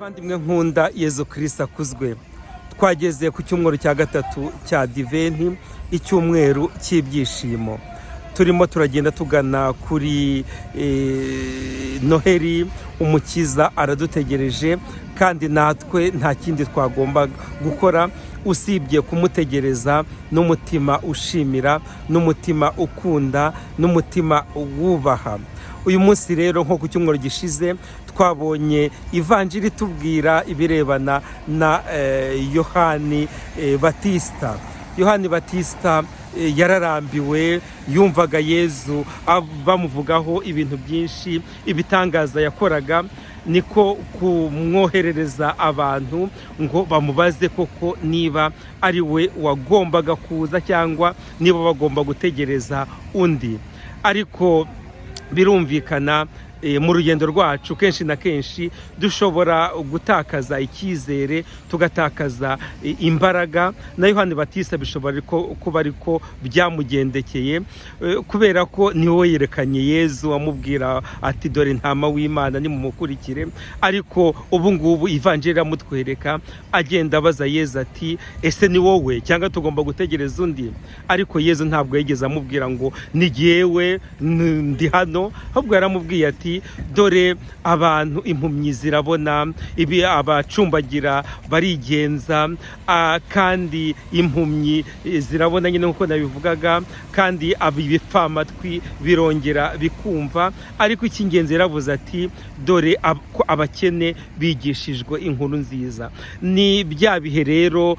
Bavandimwe nkunda, Yezu Kirisita akuzwe. Twageze ku cyumweru cya gatatu cya Adiventi, icyumweru cy'ibyishimo. Turimo turagenda tugana kuri Noheri. Umukiza aradutegereje, kandi natwe nta kindi twagomba gukora usibye kumutegereza n'umutima ushimira, n'umutima ukunda, n'umutima wubaha. Uyu munsi rero, nko ku cyumweru gishize, twabonye Ivanjiri itubwira ibirebana na Yohani Batisita. Yohani Batisita yararambiwe, yumvaga Yezu bamuvugaho ibintu byinshi, ibitangaza yakoraga, niko kumwoherereza abantu ngo bamubaze koko niba ari we wagombaga kuza cyangwa niba bagomba gutegereza undi. Ariko birumvikana, mu rugendo rwacu kenshi na kenshi dushobora gutakaza icyizere, tugatakaza imbaraga. Na Yohani Batista bishobora kuba ariko byamugendekeye, kubera ko niwe yerekanye Yezu, amubwira ati: "Dore intama w'Imana, nimumukurikire." Ariko ubu ngubu Ivanjiri iramutwereka agenda abaza Yezu ati: "Ese ni wowe cyangwa tugomba gutegereza undi?" Ariko Yezu ntabwo yigeze amubwira ngo: "Ni jyewe, ndi hano." Ahubwo yaramubwiye ati: "Dore abantu, impumyi zirabona, ibi abacumbagira barigenza, kandi impumyi zirabona nyine nk'uko nabivugaga, kandi ibipfamatwi birongera bikumva." Ariko icy'ingenzi yaravuze ati: "Dore ko abakene bigishijwe inkuru nziza." Ni bya bihe rero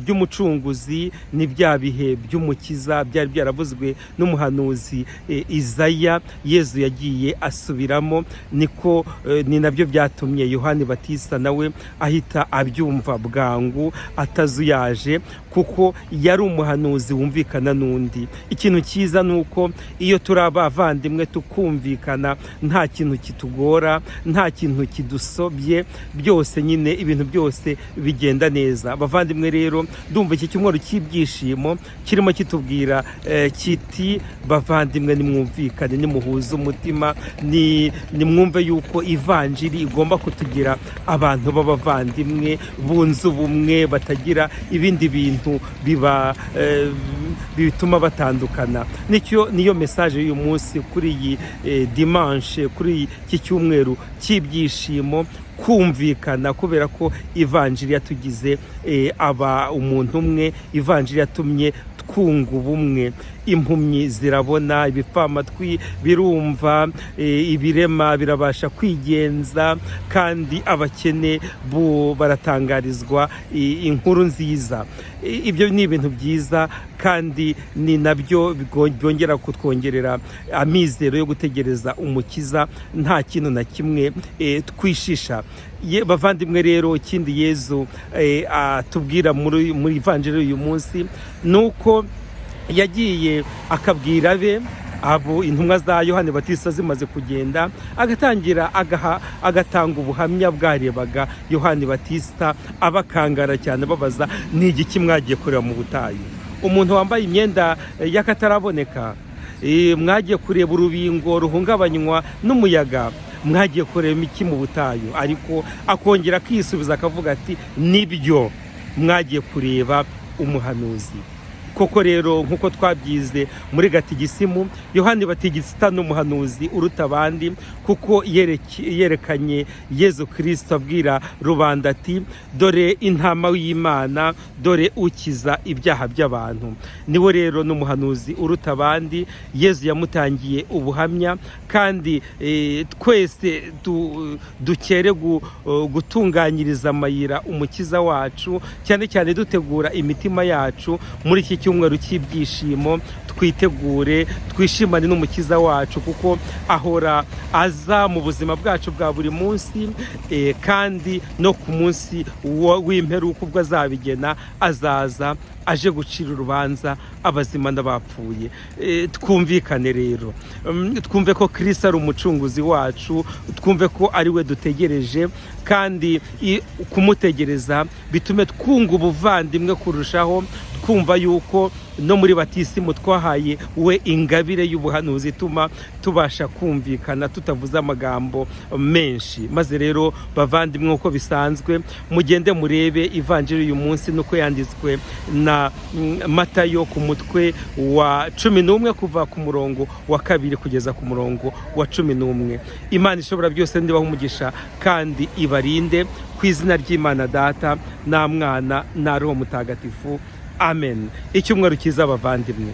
by'umucunguzi, ni bya bihe by'umukiza byari byaravuzwe n'umuhanuzi Izaya, Yezu yagiye asubiramo. Niko ni nabyo byatumye Yohani Batista nawe ahita abyumva bwangu atazuyaje, kuko yari umuhanuzi wumvikana n'undi. Ikintu cyiza ni uko iyo turi abavandimwe tukumvikana, nta kintu kitugora, nta kintu kidusobye, byose nyine, ibintu byose bigenda neza. Abavandimwe rero, ndumva iki cyumweru cy'ibyishimo kirimo kitubwira kiti: "Bavandimwe, nimwumvikane, nimuhuze umutima, nimwumve yuko Ivanjiri igomba kutugira abantu b'abavandimwe bunze ubumwe, batagira ibindi bintu biba bituma batandukana." Nicyo niyo message y'uyu munsi kuri iyi dimanche, kuri iki cyumweru cy'ibyishimo: kumvikana, kubera ko Ivanjiri yatugize aba umuntu umwe, Ivanjiri yatumye twunga ubumwe. Impumyi zirabona, ibipfamatwi birumva, ibirema birabasha kwigenza, kandi abakene bo baratangarizwa inkuru nziza. Ibyo ni ibintu byiza, kandi ni nabyo byongera kutwongerera amizero yo gutegereza umukiza nta kintu na kimwe twishisha. Bavandimwe rero, ikindi Yezu atubwira muri Ivanjiri uyu munsi ni uko yagiye akabwira abe, abo intumwa za Yohani Batista zimaze kugenda, agatangira agaha agatanga ubuhamya bwarebaga Yohani Batista, abakangara cyane, babaza: "Ni igiki mwagiye kureba mu butayu? Umuntu wambaye imyenda y'akataraboneka? Mwagiye kureba urubingo ruhungabanywa n'umuyaga? Mwagiye kureba iki mu butayu?" Ariko akongera akisubiza, akavuga ati: "Nibyo, mwagiye kureba umuhanuzi." Koko rero, nk'uko twabyize muri gatigisimu, Yohani Batigista ni umuhanuzi uruta abandi, kuko yerekanye Yezu Kirisito, abwira rubanda ati: "Dore intama y'Imana, dore ukiza ibyaha by'abantu." Niwe rero ni umuhanuzi uruta abandi. Yezu yamutangiye ubuhamya, kandi twese dukere gutunganyiriza amayira umukiza wacu, cyane cyane dutegura imitima yacu muri iki cyumweru cy'ibyishimo. Twitegure, twishimane n'umukiza wacu, kuko ahora aza mu buzima bwacu bwa buri munsi, kandi no ku munsi w'imperuka ubwo azabigena, azaza aje gucira urubanza abazima n'abapfuye. Twumvikane rero, twumve ko Kirisi ari umucunguzi wacu, twumve ko ari we dutegereje, kandi kumutegereza bitume twunga ubuvandimwe kurushaho, twumve ko Kirisi ari we Twumva yuko no muri batisimu twahaye we ingabire y'ubuhanuzi ituma tubasha kumvikana tutavuze amagambo menshi. Maze rero, bavandimwe, uko bisanzwe, mugende murebe ivanjiri uyu munsi nuko yanditswe na Matayo ku mutwe wa 11, kuva ku murongo wa 2 kugeza ku murongo wa 11. Imana ishobora byose ndibaha umugisha kandi ibarinde, ku izina ry'Imana Data na Mwana na Roho Mutagatifu. Amen. Icyumweru cyiza, abavandimwe.